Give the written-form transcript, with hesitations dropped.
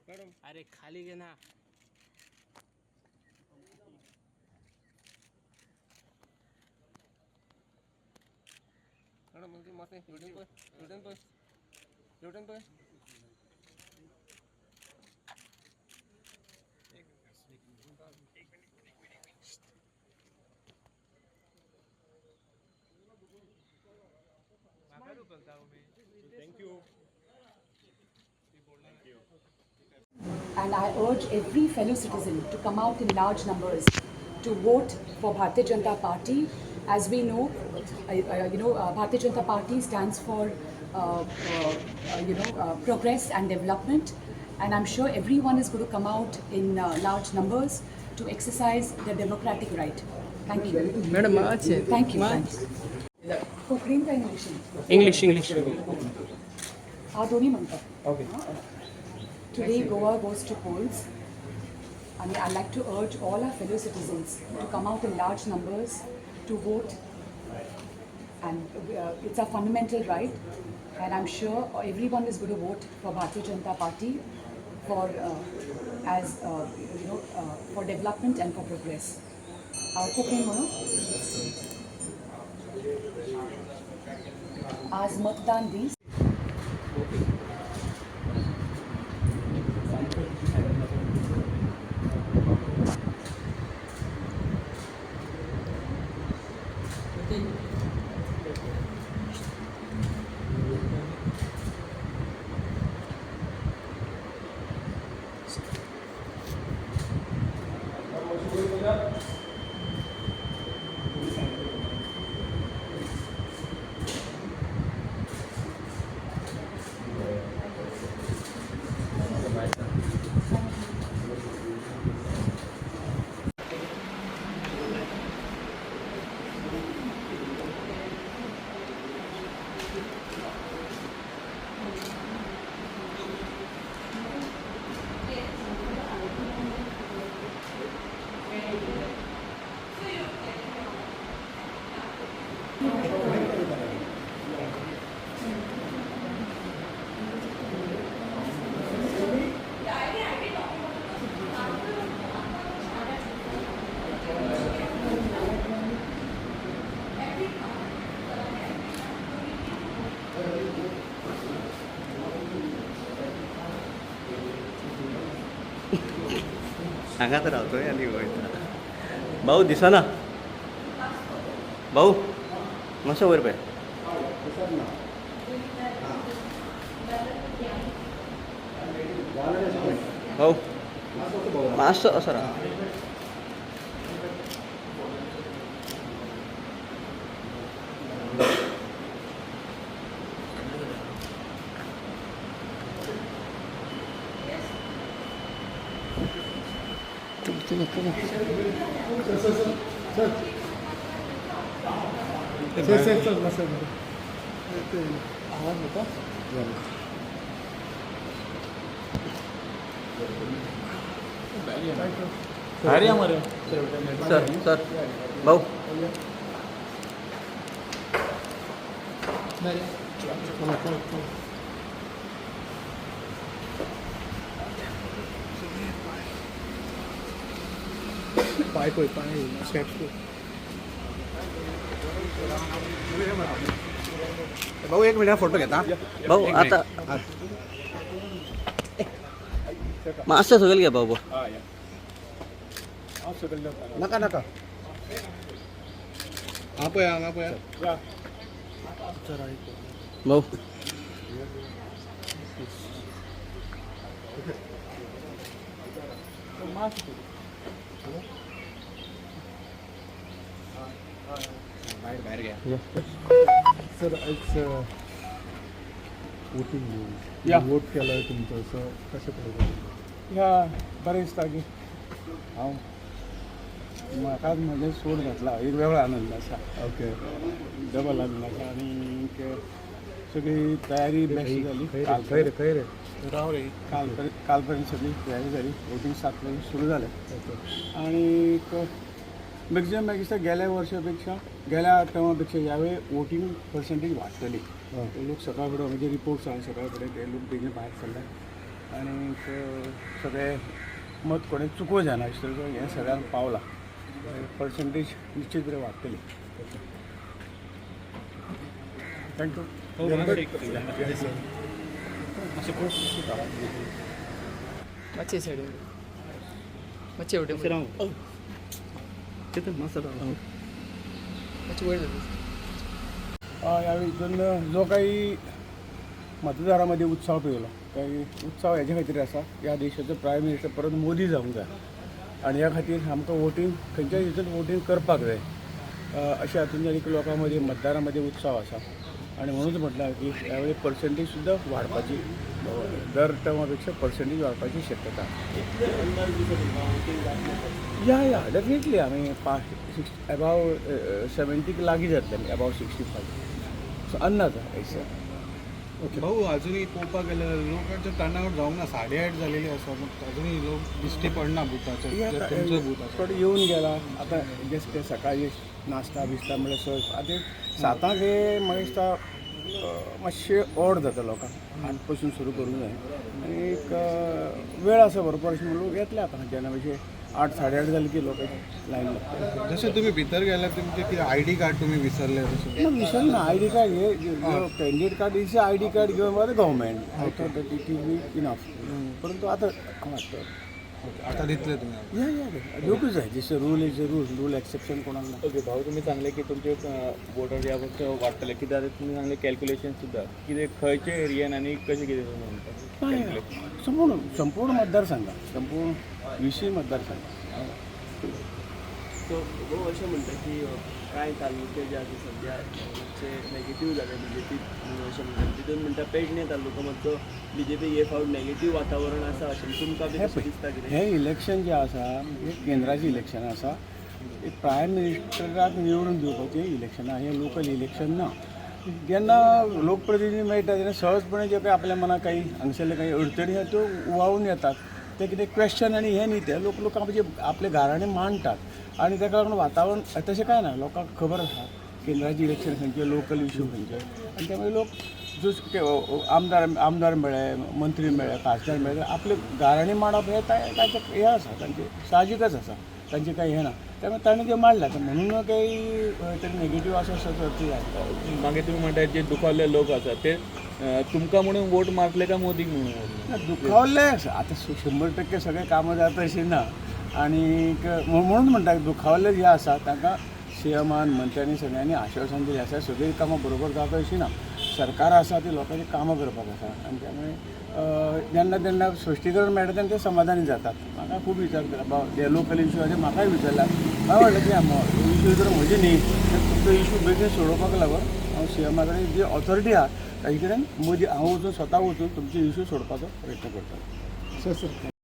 अरे खाली घे ना. मॅडम मस्त U-turn per U-turn per Thank you. Thank you. And I urge every fellow citizen to come out in large numbers to vote for Bharatiya Janata Party. As we know, Bharatiya Janata Party stands for progress and development. And I'm sure everyone is going to come out in large numbers to exercise their democratic right. Thank you. Madam, Thank you. Thanks. Konkani का English? English English. हा दोन्ही म्हणतात. Okay. Today Goa goes to polls and I'd like to urge all our fellow citizens to come out in large numbers to vote, and it's our fundamental right, and I'm sure everyone is going to vote for Bharatiya Janata Party for as you know for development and for progress. Konkani म्हणू. आज मतदान दीस. हांगाच रावतोय आनी वयता. भाऊ दिसना भाऊ, मातसो वयर पळय. भाऊ मातसो असो राव. Sir sir sir sir आवाज होता. सर सर भाऊ. पाय पळय, पाय स्टेप्स पळय. भाऊ एक मिनिट, फोटो घेता. भाऊ आता मातसो सकयल घे भाऊ. नाका नाका, हा पळय, हांगा पळय. भाऊ बाहेर बाहेर घ्या. सर, आयज वोटींग, वोट केला तुमचो, सो कशें पळयता? ह्या बरें दिसता की हांव म्हाका म्हजें सोड घातला, एक वेगळो आनंद आसा. ओके. डबल आनंद आसा. आनी सगळी तयारी बेस्ट जाली. काल खंय रे, खंय रे? कालपर्यंत सगळी तयारी जाली. वोटींग 7 पर्यंत सुरू जालें आनी मॅक्झिमम म्हाका दिसता गेल्या वर्सा पेक्षा, गेल्या टर्मा पेक्षा ह्या वेळी वोटींग पर्संटेज वाडटली. लोक सकाळ फुडें, म्हणजे रिपोर्ट्स आहा, सकाळ फुडें ते लोक बेगीन भायर सरले. आनी सगळे मत कोणें चुको जायना अशें तरेचो हें सगळ्यांक पावला. पर्संटेज निश्चित बरें वाडटली. Thank you. मातशे सायडीन, मातशे वटेन, मातशे वयर धर. ह्या हितून जो काही मतदारामध्ये उत्साह पेवला, काही उत्साह हेच्या खातीर आसा, ह्या देशाचो प्रायम मिनिस्टर परत मोदी जावंक जाय आनी ह्या खातीर आमकां वोटींग खंयच्याय हितून वोटींग करपाक जाय, अशें हातून एक लोकां मदीं, मतदारां मदीं उत्साह आसा. आनी म्हणूच म्हटलां की ह्या वेळी पर्संटेज सुद्दां वाडपाची, दर टर्मा पेक्षा पर्संटेज वाडपाची शक्यता. या, डेफिनेटली आमी पांच सिक्स एबाव 70क लागीं जातले, एबाव 65 सो अंदाज आसा. भाऊ, अजूनही पळोवपाक गेल्यार लोकांचे टर्नआउट जावंक ना. 8:30 जालेली आसा, अजूनही लोक दिश्टी पडना बुथाचेर. तुमचो बूथ आसा. थोडे येवन गेला आतां. जस्ट ते सकाळी नाश्ता बिस्ता म्हणल्यार आतां 7 हे म्हाका दिसता मातशें ओड जाता लोकांक. 8 पासून सुरू करूंक जाय आनी एक वेळ आसा भरपूर अशें म्हणून लोक येतले आतां. जेन्ना मातशें 8, 8:30 जाली की लोकांची लायन लागता. जशें तुमी भितर गेल्यार तुमचे कितें आयडी कार्ड तुमी विसरले तशें? ना, विसरना ना. I D card hey candidate card is ID card given by the government. I thought that it is be enough, परंतु आतां वाटतं. आता दितले तुमी? या, दिवकूच जाय. जशें rule is a rule, rule exception कोणाक ना. ओके भाऊ, तुमी सांगले की तुमचे वोटर ह्या वर्स वाडटले. कित्याक तुमी सांगले कॅल्क्युलेशन सुद्दां कितें, खंयचे एरियन आनी कशें कितें तुमी म्हणटा? संपूर्ण संपूर्ण मतदारसंघात, संपूर्ण 20 मतदारसंघ. सो भाऊ, अशें म्हणटा की कांय तालुके जे आसा सद्या मातशे नेगेटीव जाले बीजेपी अशें म्हणटा. तितून म्हणटा पेडणे तालुका मातसो बीजेपी हे फावट नेगेटीव वातावरण आसा अशें तुमकां बी हे तशें दिसता कितें? हे इलेक्शन जें आसा हें केंद्राचें इलेक्शन आसा. प्रायम मिनिस्टराक निवडून दिवपाचें इलेक्शन आहा, हें लोकल इलेक्शन ना. जेन्ना लोकप्रतिनिधी मेळटा तेन्ना सहजपणे जे काही आपल्या मनाक काही हांगसरले काही अडचणी आहा त्यो उवाळून येतात. ते कितें क्वेश्चन आनी हें न्ही, ते लोक लोक आपले आपले घराणें मांडटात आनी ताका लागून वातावरण तशें कांय ना. लोकांक खबर आसा केंद्राचें इलेक्शन खंयचें, लोकल इशू खंयचे आनी त्यामुळे लोक जो आमदार आमदार मेळ्ळे, मंत्री मेळ्ळे, खासदार मेळ्ळे, आपले गाराणें मांडप हें तांचें हें आसा, तांचें साहजिकच आसा. तांचें कांय हें ना, त्यामुळे ताणें तें मांडलां. म्हणून काही तरी नेगेटीव आसा असो अर्थ जायना. मागीर तुमी म्हणटा जे दुखावल्ले लोक आसा ते तुमकां म्हणून वोट मारतले काय मोदीक म्हणून वोट? ना, दुखावल्ले आतां 100% सगळे कामां जाता अशें ना आनी म्हणून म्हणटा, दुखावल्ले जे आसा तांकां सीएमान, मंत्र्यांनी, सगळ्यांनी आश्वासन दिलें आसा. सगळीं कामां बरोबर जाता अशीं ना. सरकार आसा ती लोकांची कामां करपाक आसा आनी त्यामुळे जेन्ना तेन्ना स्पश्टीकरण मेळटा तेन्ना ते समाधानी जातात. म्हाका खूब विचारता, बाबा लोकल इशू आसा. म्हाकाय विचारला. हांवें म्हणलें की इशू जर म्हजी न्ही तर तुमचो इशू बेगीन सोडोवपाक लागून हांव सीएमा कडेन, जी ऑथॉरिटी आहा ताजे कडेन मदीं हांव वचून, स्वता वचून तुमचे इशू सोडपाचो प्रयत्न करतलो. Sir sir.